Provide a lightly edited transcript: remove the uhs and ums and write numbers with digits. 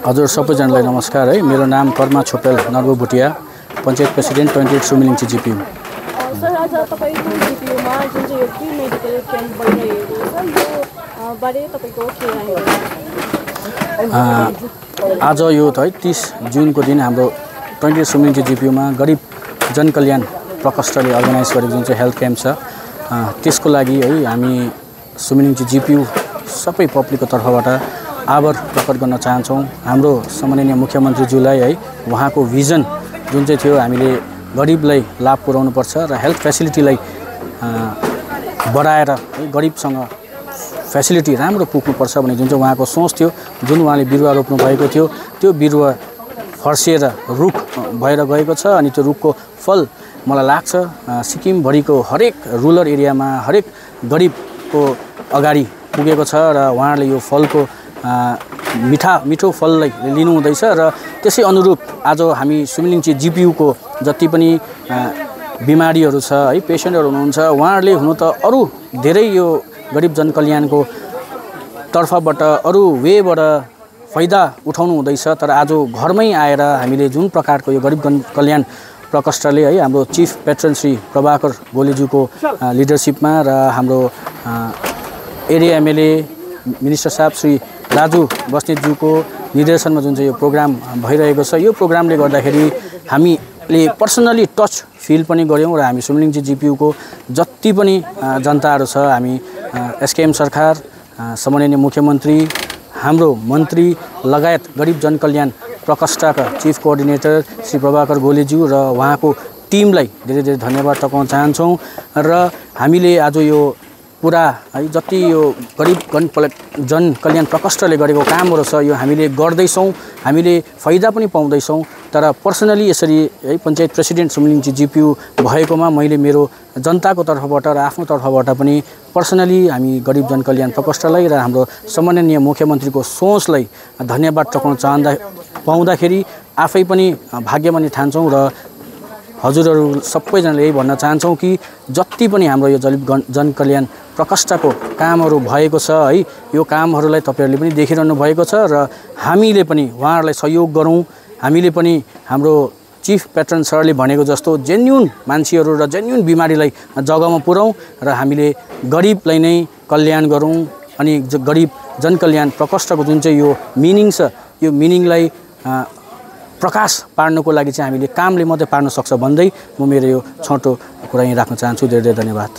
हजुर सबैजनालाई नमस्कार है। मेरो नाम Karma Chhopel Norbu Bhutia, panchayat president 28 सुमिलिङची GPU. Sir, आज तपाईको जिपियुमा जुन चाहिँ यो फ्री मेडिकल क्याम्प भइरहेको छ, यो बारे तपाईको के राय हो? आज यो 30 जुनको दिन हाम्रो 28 सुमिलिङची जिपियुमा गरिब जनकल्याण प्रकोष्ठले अर्गनाइज गरेको जुन चाहिँ हेल्थ क्याम्प छ, त्यसको लागि है हामी सुमिलिङची जिपियु सबै पब्लिकको तर्फबाट आभार प्रकट गर्न चाहन्छौँ। हाम्रो सम्माननीय मुख्यमन्त्रीज्यूलाई है, उहाँको भिजन जुन चाहिँ थियो, हामीले गरिबलाई लाभ पुर्याउनु पर्छ र हेल्थ फेसिलिटीलाई बढाएर गरिबसँग फेसिलिटी राम्रो पुग्नुपर्छ भन्ने जुन चाहिँ उहाँको सोच थियो, जुन उहाँले बिरुवा रोप्नु भएको थियो, त्यो बिरुवा फर्सिएर रुख भएर गएको छ। अनि त्यो रुखको फल मलाई लाग्छ सिक्किमभरिको हरेक रुरल एरियामा हरेक गरिबको अगाडि पुगेको छ र उहाँहरूले यो फलको मिठो फललाई लिनु हुँदैछ। र त्यसै अनुरूप आज हामी सुमिलिङची जिपियुको जति पनि बिमारीहरू छ है, पेसेन्टहरू हुनुहुन्छ, उहाँहरूले हुनु त अरू धेरै यो गरिब जनकल्याणको तर्फबाट अरू वेबाट फाइदा उठाउनु हुँदैछ। तर आज घरमै आएर हामीले जुन प्रकारको यो गरिब कल्याण प्रकोष्ठले है, हाम्रो चिफ पेट्रन श्री प्रभाकर गोलेज्यूको लिडरसिपमा र हाम्रो एरिया एमएलए मिनिस्टर साहब श्री राजु बस्नेतज्यूको निर्देशनमा जुन चाहिँ यो प्रोग्राम भइरहेको छ, यो प्रोग्रामले गर्दाखेरि हामीले पर्सनली टच फिल पनि गऱ्यौँ र हामी सुमिलिङची जिपियुको जति पनि जनताहरू छ, हामी एसकेएम सरकार, सम्माननीय मुख्यमन्त्री, हाम्रो मन्त्री लगायत गरिब जनकल्याण प्रकोष्ठका चिफ कोअर्डिनेटर श्री प्रभाकर गोलेज्यू र उहाँको टिमलाई धेरै धेरै धन्यवाद टक्राउन चाहन्छौँ। र हामीले आज यो पुरा है जति यो गरिब जनकल्याण प्रकोष्ठले गरेको कामहरू छ, यो हामीले गर्दैछौँ, हामीले फाइदा पनि पाउँदैछौँ। तर पर्सनली यसरी है पञ्चायत प्रेसिडेन्ट सुमिलिङची जिपियु भएकोमा मैले मेरो जनताको तर्फबाट र आफ्नो तर्फबाट पनि पर्सनली हामी गरिब जनकल्याण प्रकोष्ठलाई र हाम्रो सम्माननीय मुख्यमन्त्रीको सोचलाई धन्यवाद टक्राउन पाउँदाखेरि आफै पनि भाग्यमानी ठान्छौँ। र हजुरहरू सबैजनाले यही भन्न चाहन्छौँ कि जति पनि हाम्रो यो जनकल्याण प्रकोष्ठको कामहरू भएको छ है, यो कामहरूलाई तपाईँहरूले पनि देखिरहनु भएको छ र हामीले पनि उहाँहरूलाई सहयोग गरौँ। हामीले पनि हाम्रो चिफ पेट्रन सरले भनेको जस्तो जेन्युन मान्छेहरू र जेन्युन बिमारीलाई जग्गामा पुर्याउँ र हामीले गरिबलाई नै कल्याण गरौँ। अनि गरिब जनकल्याण प्रकोष्ठको जुन चाहिँ यो मिनिङ छ, यो मिनिङलाई प्रकाश पार्नको लागि चाहिँ हामीले कामले मात्रै पार्न सक्छ भन्दै म मेरो यो छोटो कुरा यहीँ राख्न चाहन्छु। धेरै धेरै धन्यवाद।